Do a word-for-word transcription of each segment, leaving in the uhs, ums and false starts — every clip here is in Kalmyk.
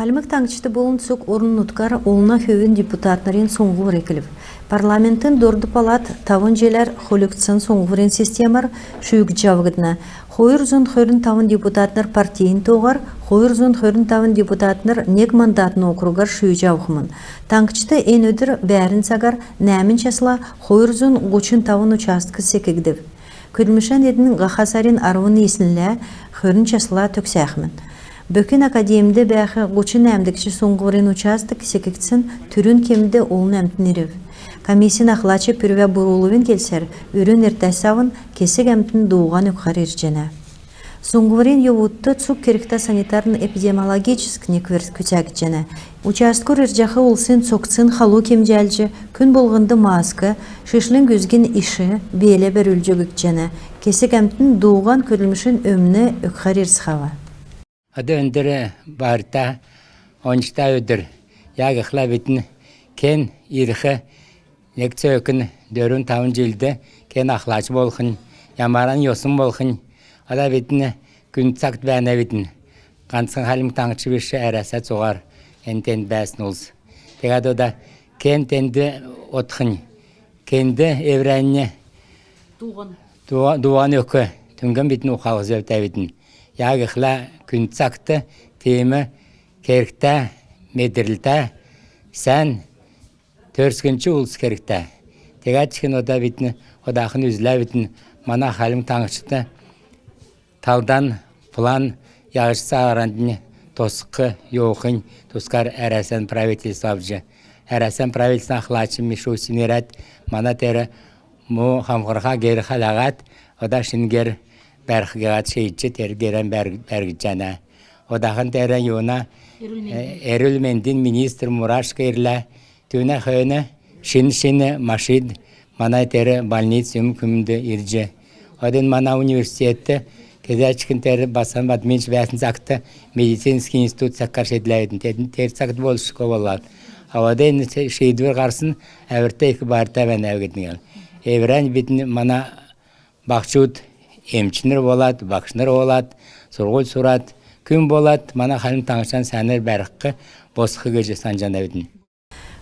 Хальмг Таңһчд болн цуг орн-нутгар олна хөвин депутатнрин суңһвр эклв. Парламентин дорд палат тавн җиләр хольгдсн суңһврин системәр шүүгдҗ авгдна. Хойр зун хөрн тавн депутатнр партин тооһар, хойр зун хөрн тавн депутатнр нег мандатн округар шүүҗ авхмн. Таңһчд эн өдр бәәрн цагар нәәмн часла хойр зун һучн тавн участкс секгдв. Көдлмшән эдн һаха сарин арвн йиснлә хөрн часла төгсәхмн. Бөкин академд бәәх һучн нәәмдгч суңһврин участк секгдсн түрүн кемд олн әмтн ирв. Комиссин ахлач Пүрвә Буруловин келсәр, үрн эртәс авн кесг әмтн дууһан өгхәр ирҗәнә. Суңһврин йовудт цуг кергтә санитарн-эпидемиологическ неквр күцәгдҗәнә. Участкур ирҗәх улсин цогцин халу кемҗәлҗ, күн болһнд маск, шишлң үзгин иш, беелә бәрүлҗ өггдҗәнә. Кесг әмтн дууһан көдлмшин өмн өгхәр ирцхәв. Ода өндр байрта, ончта өдр. Яһад гихлә бидн кен ирх нег цөөкн дөрвн-тавн җилд кен ахлач болхнь, ямаран йосн болхнь. Ода бидн күнд цагт бәәнәвидн. Һанцхн Хальмг Таңһч биш, Әрәсә цуһар эн-тенд бәәсн улс. Тегәд ода кен тенд одхнь, кенд эврәннь дууһан, дууһан өгх түүгән бидн ухалх зөвтәвидн. Яһад гихлә күнд цагт тиим кергтә, медрлтә, сән, төрскнч улс кергтә. Тегәд чигн ода бидн одахн үзләвидн, мана Хальмг Таңһчд талдан план яһҗ цааранднь тосхх йовхин тускар Әрәсән правительств авч, Әрәсән правительствин ахлач Мишустин ирәд, мана тер му хамхрха гер хәләһәд, ода шин гер бәрх гиһәд шиидҗ, тер герән бәр-, бәргдҗәнә. Одахн тер юуна, эрүл-мендин, э, эрүл-мендин министр Мурашко ирлә, түүнә хөөн шин-шин машид мана тер больниц юм-күмд ирҗ. Одн мана университетд кезә чигн тер Басан Бадьминович бәәсн цагт медицинский институт цәккәр шидләвидн. Тер цагт болшго болад. А одн шиидвр һарсн, әвртә ик байрта бәәнәв гидн. Эврәннь бидн, мана баһчуд эмчнр болад, багшнр болад, сурһуль сурад, күн болад, мана Хальмг Таңһчан сәәнәр бәрх, босхх гиҗ санҗанавидн.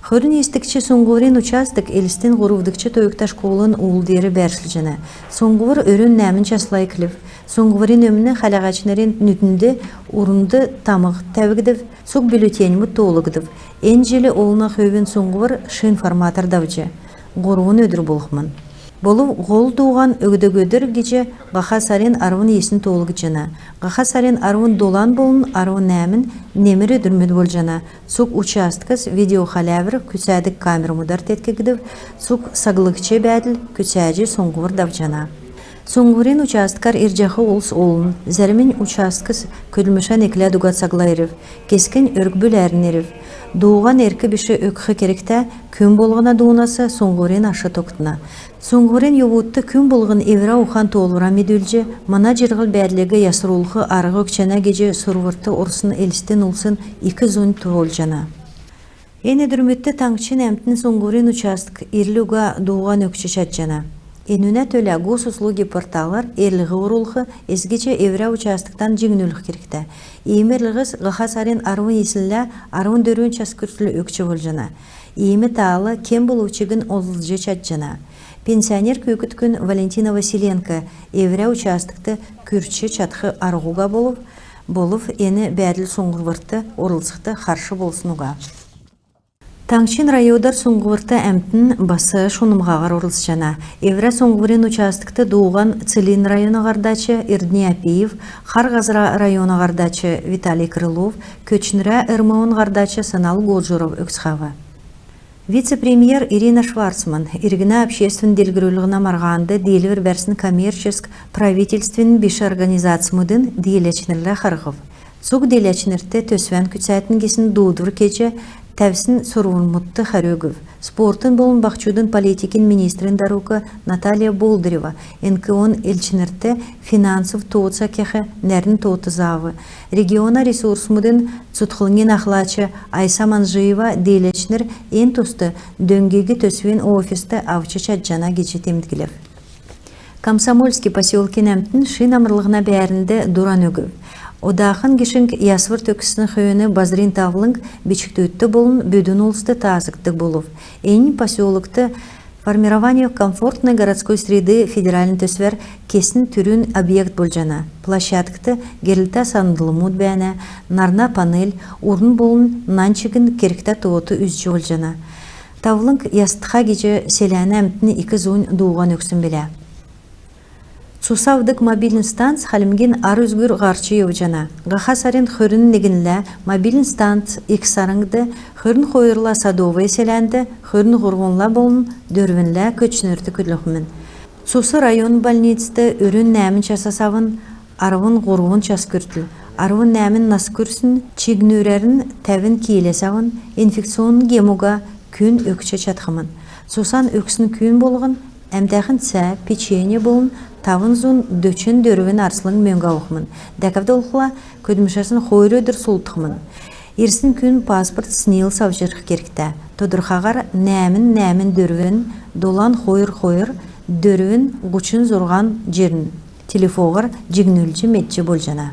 Хөрн йисдгч суңһврин участк Элстин һурвдгч тойгта школын ул деер бәәршлҗәнә. Суңһвр өрүн нәәмн часла эклв. Суңһврин өмн хәләһәчнрин нүднд урнд тамһ тәвгдв, цуг бюллетеньмүд тоолгдв. Эн җил олна хөвин суңһвр шин форматар давҗ, һурвн өдр болхмн. Болв һол дууһан өгдг өдр гиҗ һаха сарин арвн йисн тоолгдҗана. Һаха сарин арвн долан болн арвн нәәмн немр өдрмүд болҗана. Цуг участкс видеохәләвр күцәдг камермудар теткгдв, цуг саглгч бәәдл күцәҗ суңһвр давҗана. Суңһврин участкар ирҗәх улс олн, зәрмнь участкс көдлмшән экләд уга цагла ирв, кесгнь өрк-бүләрн ирв. Дууһан эрк биш өгх кергтә, күн болһна дуунас суңһврин аш тогтна. Суңһврин йовудт күн болһн эврә ухан-тоолвран медүлҗ, мана җирһл-бәәдлиг ясрулх арһ өгчәнә гиҗ сурврт орсн Элстин улсин ик зунь тоолҗана. Эн өдрмүдт таңһчин әмтн суңһврин участк ирл уга дууһан өгч чадҗана. Энүнә төлә Госуслуги порталар эрлһ орулх, эс гиҗ эврә участктан җиңнүлх кергтә. Иим эрлһс һаха сарин арвн йиснлә арвн дөрвн час күртл өгч болҗана. Иим таал кем болв чигн олзлҗ чадҗана. Пенсионер күүкд күн Валентина Василенко эврә участкт күрч чадх арһ уга болв, болв эн бәәдл суңһврт орлцхд харш болсн уга. Таңһчин районар суңһврт әмтн бас шунмһаһар орлцҗана. Эврә суңһврин участкт дууһан Целинн района һардач Эрдни Апиев, Хар Һазра района һардач Виталий Крылов, Көтчнрә РМО-н һардач Санал Годжуров өгцхәв. Вице-премьер Ирина Шварцман иргнә обществин делгрүллһнә марһанд диилвр бәрсн коммерческ, правительственн биш организацмудын дииләчнрлә харһв. Цуг дииләчнрт төсвән күцәтн гисн дуудвр кеҗ, тәвсн сурврмудт хәрү өгв. Спортын болн баһчудын политикин министрин дарук Наталья Болдырева НКО-н элчнрт финансов тооца кех нәрн тоот заав. Региона ресурсмудын цутхлңгин ахлач Айса Манжиева дииләчнр эн туст дөңгиг төсвин офист авч чадҗана гиҗ темдглв. Комсомольский поселкин әмтн шин амрлһна бәәрнд дуран өгв. Одахн гишң ясвр төгссн хөөн базрин тавлң бичкдүдт болн бүдүн улст таасгддг болв. Эннь поселкт «Формирование комфортной городской среды» федеральн төсвәр кесн түрүн объект болҗана. Площадкт герлтә сандлмуд бәәнә, нарна панель, урн болн нань чигн кергтә тоот үзҗ болҗана. Тавлң ястха гиҗ селәнә әмтн ик зунь дууһан өгсн билә. Цус авдг мобильн станц Хальмгин ар үзгүр һарч йовҗана. Һаха сарин хөрн негнлә мобильн станц Ик Сарңд, хөрн хойрла Садовое селәнд, хөрн һурвнла болн дөрвнлә Көтчнрт көдлхмн. Цус район больницд өрүн нәәмн часас авн арвн һурвн час күртл, арвн нәәмн нас күрсн чигнүрәрн тәвн киләс авн инфекционн гем уга күн өгч чадхмн. Цусан өгсн күн болһн әмтәхн цә, печенье болн тавн зун дөчн дөрвн арслң мөңг авхмн. Дәкәд болхла, көдлмшәсн хойр өдр сулдхмн. Ирсн күн паспорт, СНИЛС авч ирх кергтә. Тодрхаһар нәәмн нәәмн дөрвн долан хойр хойр дөрвн һучн зурһан җирн телефоһар җигнүлҗ медҗ болҗана.